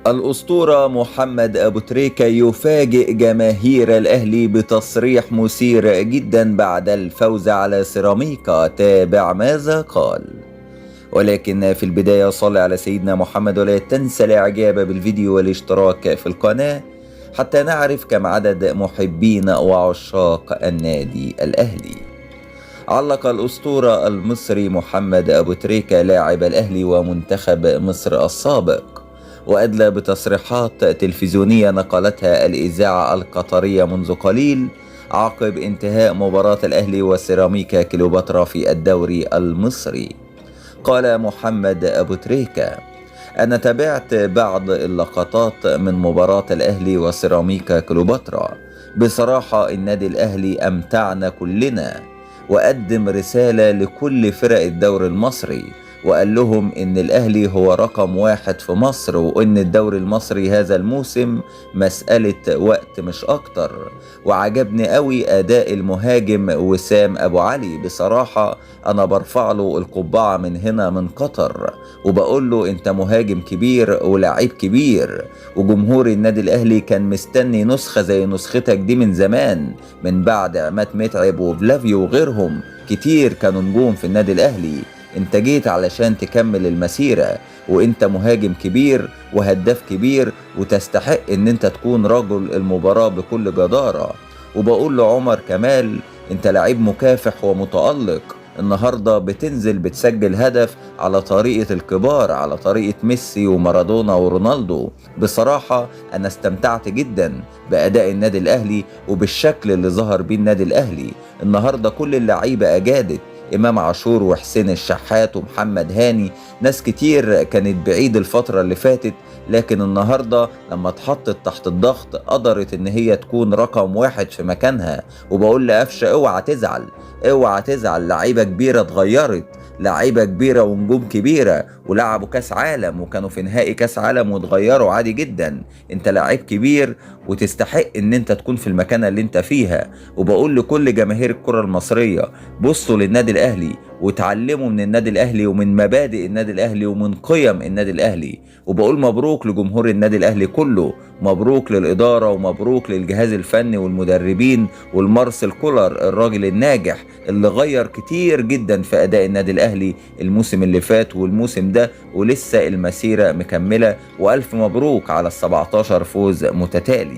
الأسطورة محمد أبو تريكة يفاجئ جماهير الأهلي بتصريح مثير جدا بعد الفوز على سيراميكا. تابع ماذا قال. ولكن في البداية صل على سيدنا محمد ولا تنسى الإعجاب بالفيديو والاشتراك في القناة حتى نعرف كم عدد محبين وعشاق النادي الأهلي. علق الأسطورة المصري محمد أبو تريكة لاعب الأهلي ومنتخب مصر السابق، وأدلى بتصريحات تلفزيونية نقلتها الإذاعة القطرية منذ قليل عقب انتهاء مباراة الأهلي وسيراميكا كليوباترا في الدوري المصري. قال محمد أبو تريكة: أنا تابعت بعض اللقطات من مباراة الأهلي وسيراميكا كليوباترا. بصراحة النادي الأهلي أمتعنا كلنا، وقدم رسالة لكل فرق الدوري المصري، وقال لهم إن الأهلي هو رقم واحد في مصر، وإن الدوري المصري هذا الموسم مسألة وقت مش أكتر. وعجبني قوي أداء المهاجم وسام أبو علي، بصراحة أنا برفع له القبعة من هنا من قطر، وبقول له أنت مهاجم كبير ولاعيب كبير، وجمهور النادي الأهلي كان مستني نسخة زي نسختك دي من زمان، من بعد عماد متعب وفلافيو وغيرهم كتير كانوا نجوم في النادي الأهلي. انت جيت علشان تكمل المسيرة، وانت مهاجم كبير وهداف كبير، وتستحق ان انت تكون رجل المباراة بكل جدارة. وبقول لعمر كمال انت لعيب مكافح ومتألق، النهاردة بتنزل بتسجل هدف على طريقة الكبار، على طريقة ميسي ومارادونا ورونالدو. بصراحة أنا استمتعت جدا بأداء النادي الأهلي وبالشكل اللي ظهر بيه النادي الأهلي النهاردة. كل اللعيبة أجادت، إمام عاشور وحسين الشحات ومحمد هاني، ناس كتير كانت بعيد الفترة اللي فاتت، لكن النهاردة لما اتحطت تحت الضغط قدرت ان هي تكون رقم واحد في مكانها. وبقول لقفشة اوعى تزعل، اوعى تزعل، لعيبة كبيرة اتغيرت، لعيبة كبيرة ونجوم كبيرة ولعبوا كاس عالم وكانوا في نهائي كاس عالم واتغيروا عادي جدا. انت لعيب كبير وتستحق ان انت تكون في المكانة اللي انت فيها. وبقول لكل جماهير الكرة المصرية بصوا للنادي الاهلي وتعلموا من النادي الاهلي ومن مبادئ النادي الاهلي ومن قيم النادي الاهلي. وبقول مبروك لجمهور النادي الاهلي كله، مبروك للإدارة ومبروك للجهاز الفني والمدربين والمارسيل كولر الراجل الناجح اللي غير كتير جدا في أداء النادي الأهلي الموسم اللي فات والموسم ده، ولسه المسيرة مكملة. وألف مبروك على ال 17 فوز متتالي.